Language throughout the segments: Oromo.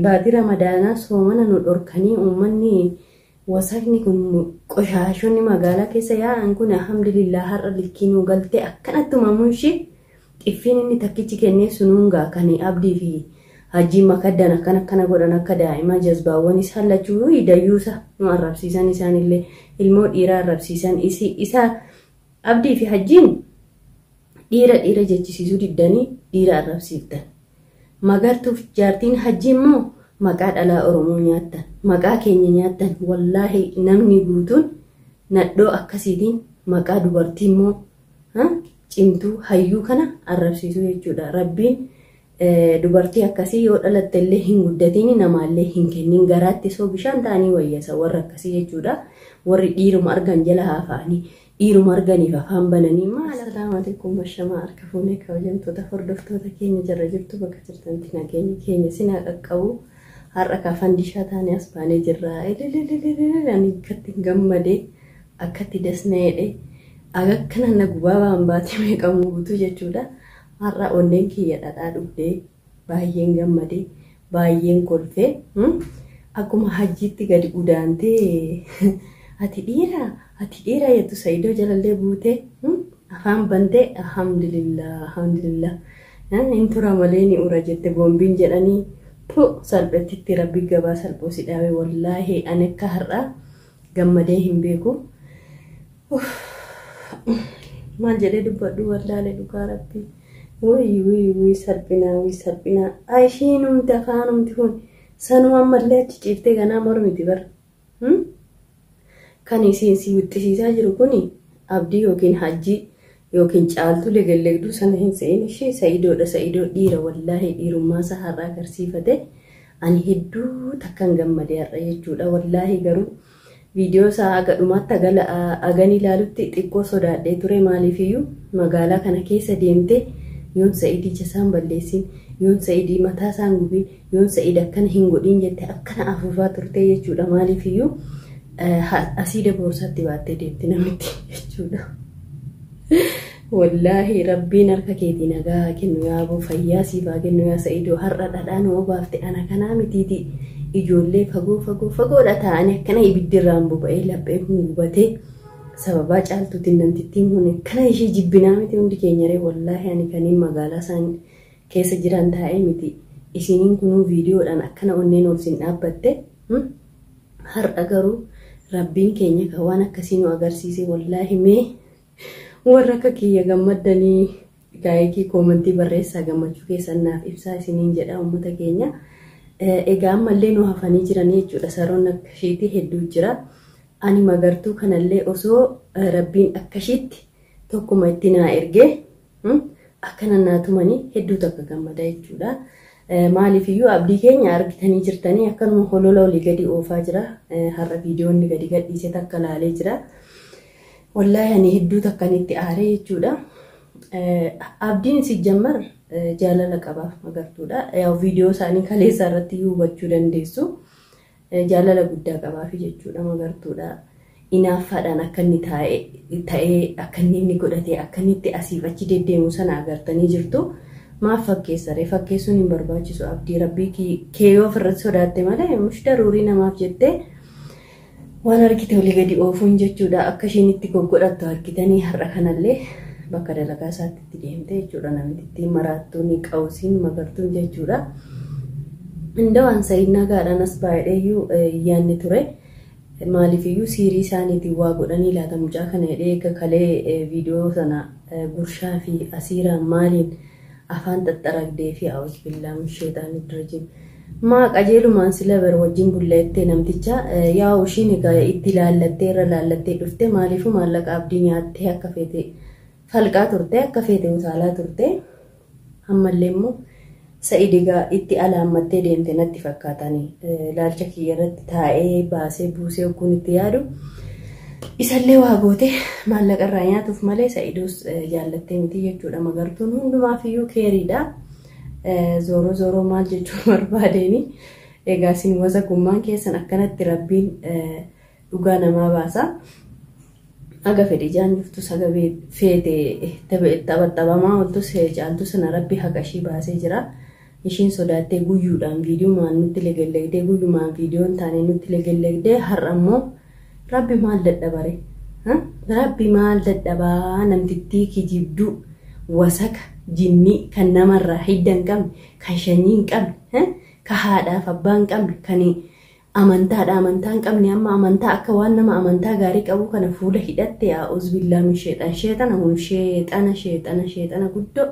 Baatii Ramadaanaa soomana nu dhorkanii uummanni wasakni kun qoshaashonni magaalaa keessa yaa'an kun alhamdulillah har'a likkii nu galtee akkanatti umamuun ishee xiffiin inni takkichi kennee sunuun gaa kan abdii fi hajjii makaddan akkana akkana godhan akka daa'imaa jazbaawwan isaan lachuu dayyuusa nu arrabsiisan isaanillee ilmoo dhiiraa arrabsiisan isa abdii fi hajjiin dhiira dhiira jechisiisuu diddanii dhiira arrabsiiftan. Magartuuf jaartiin hajjii immoo maqaa dhalaa Oromoo nyaattan, maqaa keenya nyaattan. Wallaahi namni guutuun nadhoo akkasiitiin maqaa dubartii immoo cimtuu hayyuu kana arrabsiisuu jechuudha. Rabbiin dubartii akkasii yoo dhalatte illee hin guddatiin namaallee hin kennin garaatti soo bishaan ta'anii wayyasa warra akkasii jechuudha. Warri dhiiruma argan jala haafa'anii dhiiruma arganiif afaan bananii maal. Assalaamu alaikum washamaa harka fuunee kabajamtoota hordoftoota keenya jarra jirtu bakka jirtanitti nageenya keenya sinaa qaqqabu. Har'a kaa fandishaa taanee as baanee jirra. Ani akkatti gammadee akkatti dasna jedhee akkana na gubaa baan baatee meeqamuu guutuu jechuudha. Har'a onneen kiyya dhadhaa dhugdee baay'een gammadee baay'een kolfee akkuma hajjiitti gadi udaantee ati dhiira ati dhiira jettu Sa'idoo jalallee buutee afaan bantee alhamdulillah alhamdulillah hin tura malee ni ura jette boombiin jedhanii pu salphettitti rabbi gabaa salphoo si dhaabe wallaahi ani akka har'aa gammadee hin beeku. Maal jedhee dubbadhu wallaalee dhugaa rabbii. Wuyi wuyi wuyi salphinaa wuyi salphinaa ishiinumti afaanumti kun sanuma ammallee achi ciiftee ganaa mormiti bara. Kan isiin si wixxisiisaa jiru kuni abdii yookiin hajjii yookiin caaltuu legellegduu sana hin se'in ishee sa'idoodha sa'idoo dhiira wallaahi dhiirummaa isaa har'a agarsiifate ani hedduu takkan gammadee har'a jechuudha wallaahi garuu viidiyoo isaa haga dhumaatti hagan ilaalutti xiqqoo sodaadhee ture maaliifiyyuu magaalaa kana keessa deemtee yoon sa'idii ija isaan balleessin yoon sa'idii mataa isaan gubin yoon sa'id akkana hin godhin jette akkana afuufaa turte jechuudha maaliifiyyuu asiida boorsaatti baattee deemti namitti jechuudha. Wallaahi rabbiin harka keetii nagaa haa kennu yaa aboo fayyaa siif haa kennu yaa sa'idoo har'a dhadhaa nu obaafte ana kanaa mitiiti ijoollee fagoo fagoo fagoodha taa'anii akkana ibiddi irraan boba'ee lapheen kun gubatee sababaa caaltuutiin namtittiin kun akkana ishee jibbinaa miti hundi keenya ree wallaahi ani kaniin magaalaa isaan keessa jiran taa'ee miti isiniin kunuu viidiyoodhaan akkana onneen ol sin dhaabbatte har'a garuu rabbiin keenya kan waan akkasii nu agarsiise wallaahi mee warra akka kiyya gammaddanii laayikii koomantii barreessaa gammachuu keessan naaf ibsaa isiniin jedha uummata keenya. Egaa ammallee nu hafanii jiran jechuudha saroon akka ishiitti hedduu jira. Ani magartuu kanallee osoo rabbiin akka ishiitti tokkuma itti naa ergee akkana naa tumanii hedduu takka gammada jechuudha. Maaliifiyyuu abdii keenya argitanii jirtanii akkanuma holola olii gadi oofaa jira. Har'a viidiyoonni gadi gadhiisee takka laalee jira. Wallaahi ani hedduu takkan itti aaree jechuudha. Abdiin si jammar jaalala qabaaf magartuudha. Viidiyoo isaanii kaleessa irratti hubachuu dandeessu. Jaalala guddaa qabaaf jechuudha magartuudha. Inaaffaadhaan akka inni ta'ee akka inni godhatee akka inni itti asiif achi deddeemu sana agartanii jirtu. Maaf fakkeessaree fakkeessuun hin barbaachisu abdii rabbii kee yoo ofirratti sodaatte malee mush daruurii namaaf jettee waan argite olii gadi oofuun jechuudha akka isheen itti goggodhattu argitanii har'a kanallee bakka dalagaa isaatti itti deemte jechuudha namitittiin maraattuun qawsiin magartuun jechuudha. Indawaan sa'id nagaadhaan as baay'eeyyuu yaanni ture. Maaliifiyyuu siirii isaaniitiin waa godhanii laata mucaa kana jedhee eega kalee viidiyoo sana gurshaa fi asiiraan maaliin afaan xaxxaragdee fi awus billaa min sheexaani rajiim. Maa qajeelumaan sila bar wajjin bulleettee namticha yaa ishiin egaa itti laallattee irra laallattee dhufte maaliifuu maallaqa abdii nyaattee akka feete falqaa turte akka feete utaalaa turte ammallee immoo sa'id egaa itti alaammattee deemte natti fakkaatanii ilaalcha kiyya irratti taa'ee baasee buusee ogguun itti yaadu isallee waa goote maallaqa irraa nyaatuuf malee sa'idoos jaallattee miti jechuudha magartuun hundumaafiyyuu keeriidha. Zooroo zooroo maal jechuun barbaadeeni egaa isin wasakkummaan keessan akkanatti rabbiin dhugaa namaa baasa. Aga fedhe ijaan jirtus haga feete taphaxabamaa ooltus caaltu sana rabbi haqa ishii baasee jira. Ishiin sodaattee guyyuudhaan viidiyoomaan nutti legellegdee guyyumaan viidiyoon taane nutti legellegdee har'a immoo rabbi maal dadhabare? Rabbi maal dadhabaa namtittii kijibduu wasaka jinnii kan namarraa hidda hin qabne kan shanyii hin qabne ka haadhaaf abbaa hin qabne kan amantaadha amantaa hin qabne amma amantaa akka waan nama amantaa gaarii qabu kana fuula hidhatte a'uuz billaa min sheexan sheexana kun sheexana sheexana sheexana guddoo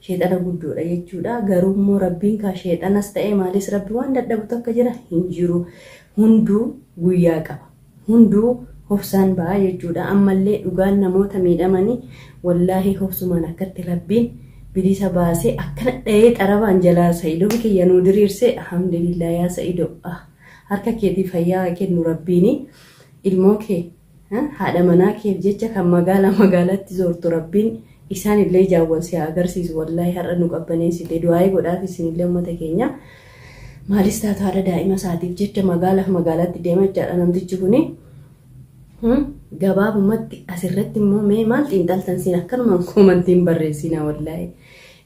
sheexana guddoodha jechuudha. Garuu immoo rabbiin kaa sheexanas ta'ee maalis rabbi waan dadhabu takka jira hin jiru. Hunduu guyyaa qaba. Hunduu hobsaan ba'a jechuudha. Ammallee dhugaan namoota miidhamanii wallaahi hobsumaan akkatti rabbiin bilisa baasee akkana dhahee xarabaan jalaa Sa'idoo kiyya nuu diriirsee alhamdulillah yaa Sa'idoo. Harka keetii fayyaa kennu rabbiini ilmoo kee haadha manaa keef jecha kan magaalaa magaalaatti zoortu rabbiin isaan illee jaawwan si haa agarsiisu wallaahi har'a nu qabbaneessite du'aa'ii godhaaf isinillee uummata keenya maalis taatu haadha daa'ima isaatiif jecha magaalaaf magaalaatti deema jechaadha namtichi kuni. Gabaabumatti asirratti immoo mee maal xiinxaltan siin akkanumaan koomantiin barreessina wallaahi.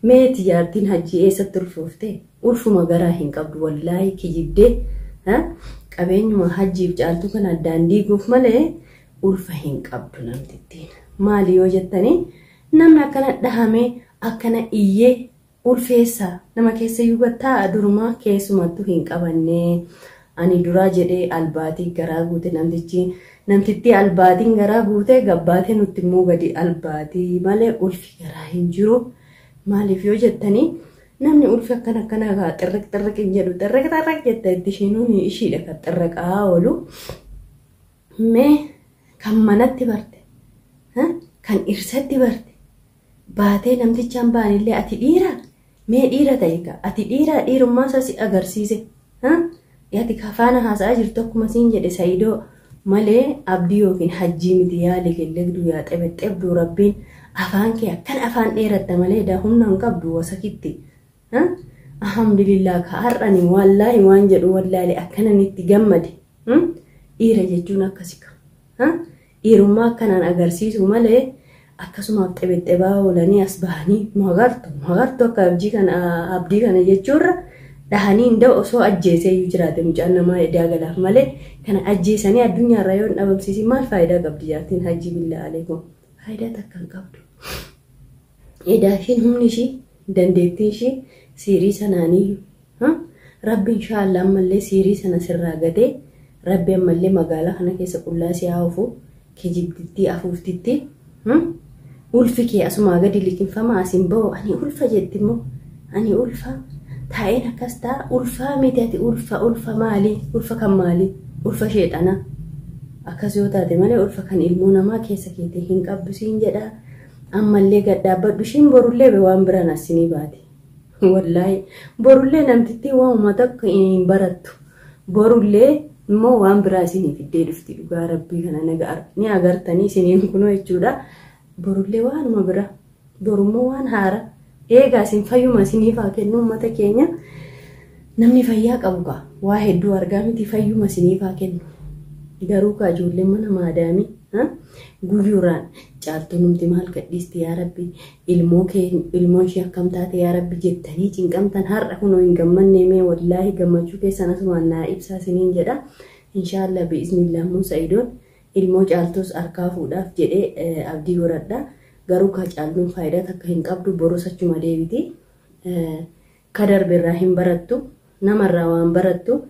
Mee tijaartiin hajji eessatti ulfoofte ulfuma garaa hin qabdu wallaahi kijibdee qabeenyuma hajjiif caaltuu kana addaan diiguuf malee ulfa hin qabdu namtittiin. Maali yoo jettanii namni akkana dhahamee akkana iyyee ulfeessa nama keessa yuubattaa durumaa keessumattuu hin qabanne ani duraa jedhee albaatii garaa guute namtichi namtittii albaatiin garaa guute gabbaatee nutti immoo gadi albaatii malee ulfi garaa hin jiru. Maaliif yoo jettanii namni ulfi akkana akkana kaa xirriq xirriq hin jedhu xirriq xirriq jette itti ishiinuun ishiidha kan xirriqaa oolu. Mee kan manatti barte kan irsatti barte baatee namtichaan ba'anillee ati dhiira mee dhiira ta'e kaa ati dhiira dhiirummaa isaa si agarsiise ati kafaana haasa'aa jirtu akkuma siin jedhe Sa'idoo malee abdii yookiin hajjii miti yaa legellegduu yaa xebexebduu rabbiin afaan kee akkan afaan dheeratta malee daa humna hin qabdu wasakitti. Alhamdulillah ka har'ani wallaahi waan jedhu wallaahi akkanan itti gammade dhiira jechuun akkasi ka dhiirummaa akkanaan agarsiisu malee akkasumaaf xebexebaa oolanii as bahanii magartu magartu akka abdii kana jechuurra dhahanii hin da'u osoo ajjeesee iyyuu jiraate mucaan namaa edaa galaaf malee kana ajjeesanii addunyaarraa yoo hin dhabamsiisin maal faayidaa qabdi jaartiin hajji billaa aleekum faayidaa takka hin qabdu. Edaa ishiin humni ishii dandeettiin ishii siirii sanaaniyyuu rabbi inshaallah ammallee siirii sana sirraa gatee rabbi ammallee magaalaa kana keessa qullaa si haa ofu kijibdittii afuuftitti ulfi kee asumaa gadi liqinfama asiin bahu ani ulfa jetti immoo ani ulfa taa'een akkas ta'a ulfaa miti ati ulfa ulfa maalii ulfa kan maalii ulfa sheexanaa akkas yoo taate malee ulfa kan ilmoo namaa keessa keetii hin qabdu siin jedha ammallee gad dhaabbadhu ishiin borullee waan biraan asinii baate wallaahi borullee namtittii waanuma tokko hin barattu borullee immoo waan biraa isinii fiddee dhufti dhugaa rabbii kana ni agartanii isiniin kunoo jechuudha borullee waanuma bira borummoo waan haara eegaa isin fayyuma isiniif haa kennu uummata keenya namni fayyaa qabu kaa waa hedduu argaa miti fayyuma isiniif haa kennu garuu kaa ijoolleen mana maadaamii guyyuuraan caaltuu numti maal gadhiisti yaa rabbi ilmoo kee ilmoon ishee akkam taate yaa rabbi jettanii cinqamtan har'a kunoo hin gammanne mee wallaahi gammachuu keessan asumaan naa ibsaa isiniin jedha inshaallah bi'iznillah immoo Sa'idoon ilmoo caaltuus harkaa fuudhaaf jedhee abdii godhadha garuu kaa caaltuun faayidaa takka hin qabdu borus achuma deebiti ka darbe irraa hin barattu namarraa waan barattu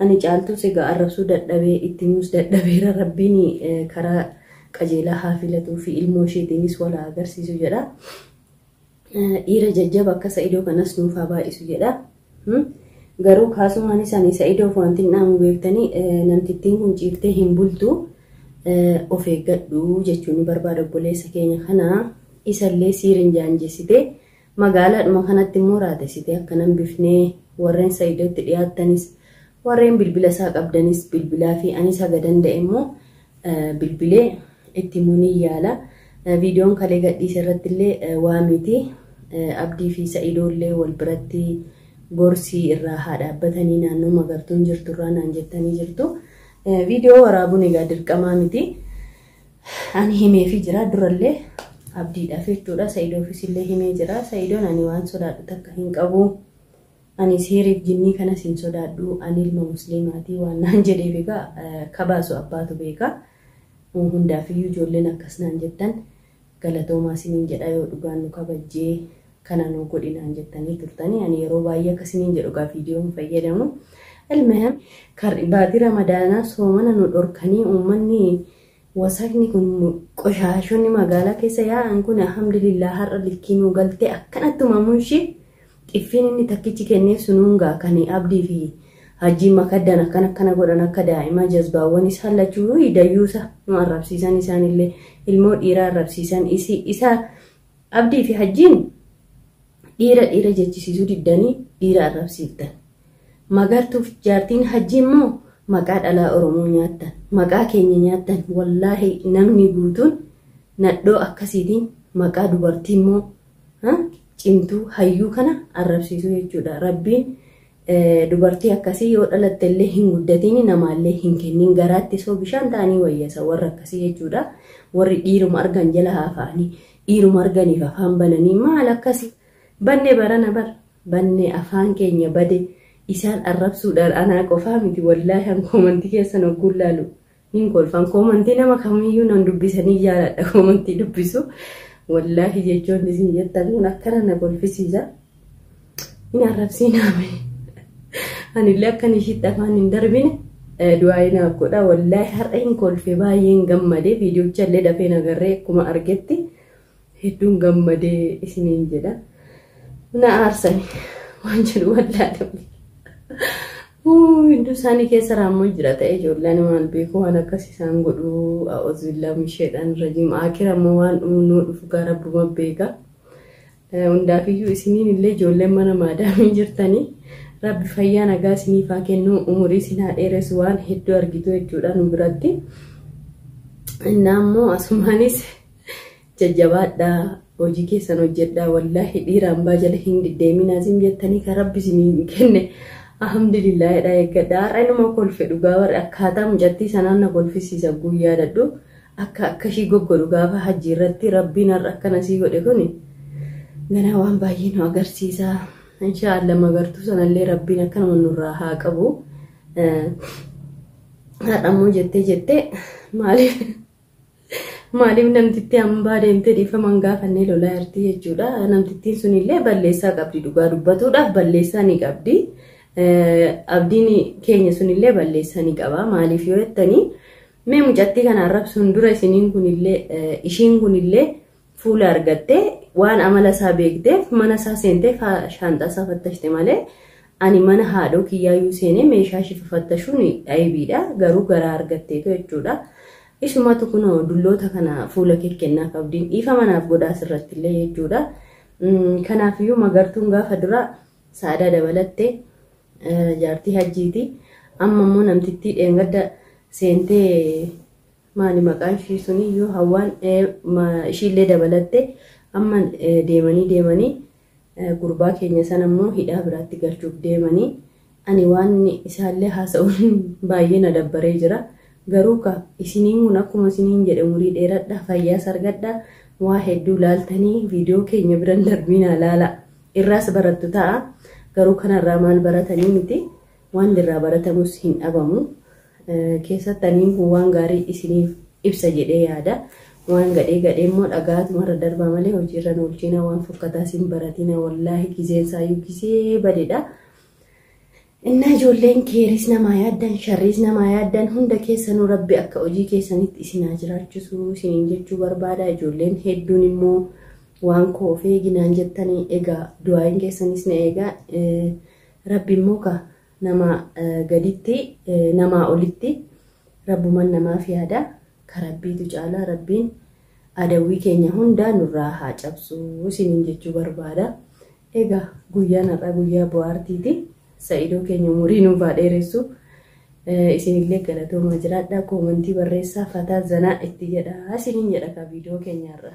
ani caaltuus egaa arrabsuu dadhabee itti himuus dadhabeera rabbiin karaa qajeelaa haa filatuu fi ilmoo isheetiinis wal haa agarsiisu jedha. Dhiira jajjaba akka Sa'idoo kanas nuuf haa baay'isu jedha. Garuu kaasumaan isaanii Sa'idoof wanti hin dhaamu beektanii namtittiin kun ciiftee hin bultu of eeggadhu jechuun ni barbaada obboleessa keenya kana isallee siiriin jaanjessitee magaalaadhuma kanatti immoo raatessitee akka nan bifnee warreen Sa'idootti dhiyaattanis warreen bilbila isaa qabdanis bilbilaa fi anis haga danda'e immoo bilbilee itti himuu ni yaala. Viidiyoon kalee gadhiise irratti illee waa miti abdii fi Sa'idoo illee wal biratti gorsii irraa haa dhaabbatanii naannoo magartuun jirtu irraa naan jettanii jirtu. Viidiyoo waraabuun egaa dirqamaa miti. Ani himeefii jira durallee abdiidhaaf jechuudha. Sa'idoofis illee himee jira. Sa'idoon ani waan sodaadhu takka hin qabu. Ani seeriif jinnii kanas hin sodaadhu, ani ilma musliimaatii waan naan jedheef egaa kabaasu abbaatu beeka. Hundaafiyyuu ijoolleen akkas naan jettan galatoomaa isiniin jedha, yoo dhugaan nu kabajjee kana nu godhi naan jettanii turtanii, ani yeroo baay'ee akkasiniin jedhu gaa viidiyoon fayyadamu. Ilmaham baatii Ramadaanaa soomana nu dhorkanii, uummanni wasakni kun qoshaashonni magaalaa keessa yaa'an kun, alhamdulillah har'a likkii nu galtee akkanatti uumamuun ishee xiffiin inni takkichi kenneef sunuun gaa kan Abdii fi Hajjiin makaddan akkana akkana godhan, akka daa'imaa jazbaawwan isaan lachuu dayyuusa nu arrabsiisan, isaanillee ilmoo dhiiraa arrabsiisan. Isa Abdii fi Hajjiin dhiira dhiira jechisiisuu diddanii dhiira arrabsiiftan. Magartuuf jaartiin Hajjii immoo maqaa dhalaa Oromoo nyaattan, maqaa keenya nyaattan. Wallaahi namni guutuun nadhoo akkasiitiin maqaa dubartii immoo cimtuu hayyuu kana arrabsiisuu jechuudha. Rabbiin dubartii akkasii yoo dhalatte illee hin guddatiin, namaallee hin kennin, garaatti soo bishaan ta'anii wayyasa warra akkasii jechuudha. Warri dhiiruma argan jala haafa'anii, dhiiruma arganiif afaan bananii, maal akkasii banne barana bara banne afaan keenya bade isaan arrabsuudhaan. Anaa qofaa miti, wallaahi an koomantii keessan hogguun laalu nin kolfan. Koomantii nama kamiyyuu nan dubbisanii jaaladha koomantii dubbisu. Wallaahi jechoonni isin jettan kun akkana na kolfisiisa. Hin arrabsiinaa, anillee akkan ishiitti afaan hin darbine du'aa naaf godha. Wallaahi har'a hin kolfe, baay'een gammadee, viidiyoocha illee dafee nagarree akkuma argetti hedduun gammadee isiniin jedha. Na aarsani waan jedhu wallaahi. Hunduu isaanii keessa raammoo jira ta'e, ijoolleen waan beeku waan akkas isaan godhu. A'uuzubillaa misheedhaan rajiim, akira immoo waan nuu dhufu gaa rabbuma beeka. Hundaafiyyuu isiniin illee ijoolleen mana maadaamii jirtanii, rabbi fayyaa nagaa isiniif haa kennu, umurii isin haa dheeressu, waan hedduu argitu jechuudha nu biratti. Innaa immoo asumaanis jajjabaadhaa, hojii keessan hojjedhaa. Wallaahi dhiira hambaa jala hin deddeeminaa, isin jettanii kan rabbi isinii kenne alhamdulillaahidha eeggadha. Har'a inuma kolfe dhugaa, warri akkaataa mucattii sanaan na kolfisiisa guyyaa dadhu akka akka ishii goggodhu gaafa Hajji irratti. Rabbiin har'a akkana sii godhe kuni ganaa waan baay'ee nu agarsiisa. Inshaallah Magartuu sanallee rabbiin akkanuma nurraa haa qabu. Har'a immoo jettee jettee maaliif namtitti hambaa deemtee dhiifama hin gaafannee lolaa jirti jechuudha. Namtittiin sunillee balleessaa qabdi, dhugaa dubbatuudhaaf balleessaa ni qabdi. Abdiin keenya sunillee balleessaa ni qaba. Maaliif yoo jettanii, mee mucattii kana arrabsuun dura isiniin kunillee ishiin kunillee fuula argattee waan amala isaa beekteef mana isaa seentee shaanxaa isaa fattashte malee, ani mana haadhoo kiyyaayyuu seenee meeshaa ishee fattashuun aybiidha. Garuu garaa argatteetu jechuudha. Isumatu kunoo dulloota kana fuula kennaa qabdiin dhiifa manaaf godhaa asirratti illee jechuudha. Kanaafiyyuu Magartuun gaafa dura Saadaa dabalattee jaartii Hajjiiti. Amma immoo namtittii dheengadda seentee, maali maqaan ishii suniyyuu, Hawwaan, ishiillee dabalatte. Amma deemanii deemanii gurbaa keenya sana immoo hidhaa biraatti galchuuf deemanii, ani waan isaallee haasa'uun baay'ee na dabbaree jira. Garuu ka isiniin kun akkuma isiniin jedhe umurii dheeradha, fayyaas argadha, waa hedduu laaltanii viidiyoo keenya biran darbiinaa laala. Irraas barattu ta'a. Garuu kanarraa maal baratanii miti, waan irraa baratamus hin dhabamu. Keessatti aniin kun waan gaarii isiniif ibsa jedhee yaada. Waan gadhee gadhee immoo dhagaatumarra darbaa malee hojiirra oolchina, waan fokkataas hin baratina. Wallaahi gizeen isaayyuu gizee badedha. Innaa ijoolleen keeris namaa yaaddan, sharriis namaa yaaddan, hunda keessanuu rabbi akka hojii keessanitti isin haa jiraachisu isiniin jechuu barbaada. Ijoolleen hedduun immoo waan koofee ginaan jettanii, egaa du'aayin keessanis na eegaa. Rabbi immoo ka nama gaditti namaa olitti rabbuman namaaf yaada. Ka rabbiitu caalaa, rabbiin adawwii keenya hundaa nurraa haa cabsu isiniin jechuu barbaada. Egaa guyyaan har'aa guyyaa bohaartiiti. Sa'idoo keenya umurii nuuf haa dheeressu. Isinillee galatoomaa jiraadha. Koomantii barreessaa, fataa zanaa itti jedha isiniin jedha ka viidiyoo keenya har'a.